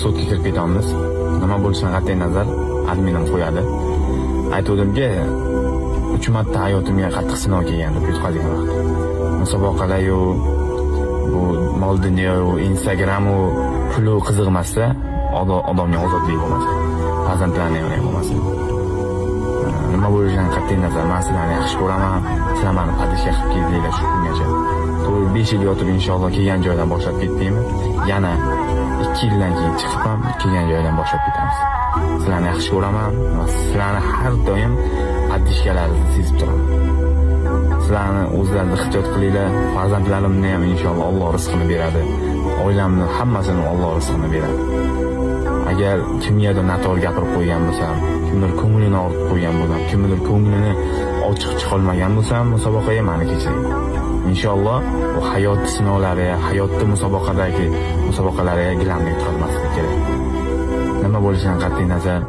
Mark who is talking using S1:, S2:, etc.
S1: Sudga kirib ketamiz. Nima bo'lishidan qat'iy nazar, adminim qo'yadi. Aytuvdimki, uch marta hayotimga qattiq sinov kelgan deb yutqazgan vaqt. Musobaqalar-yu, bu mol dunyo, Instagramu, pulu qiziq emasda, odamga ozodlik bo'lmasa, farzandlarni ham bo'lmasa. Nima bo'lishidan qat'iy nazar, man sizlarni yaxshi ko'raman. Sizlar mani поддержка qilib keldinglar shu kungacha. To'g'ri, 5 yil yotib, inshaalloh, kelgan joydan boshlab ketdikmi, yana 2 yildan keyin chiqib ham kelgan joydan boshlab ketamiz. Sizlarni yaxshi ko'raman va sizlarni har doim поддержка laringizni sezib turaman. Sizlarni o'zlaringiz ehtiyot qilinglar. Farzandlarimni ham inshaalloh Alloh rizqini beradi. Oilamni hammasini Alloh rizqini beradi. Agar kimgadir noto'g'ri gapirib qo'ygan bo'lsam, kimdir ko'nglini og'ritib qo'ygan bo'lsam, kimnidir ko'nglini ochiq chiqolmagan bo'lsam, musobaqaga mani kechiring. Inshaalloh, bu hayot sinovlari, hayotda musobaqadagi musobaqalarga gilamni yutqazmaslik kerak. Nima bo'lishidan qat'iy nazar.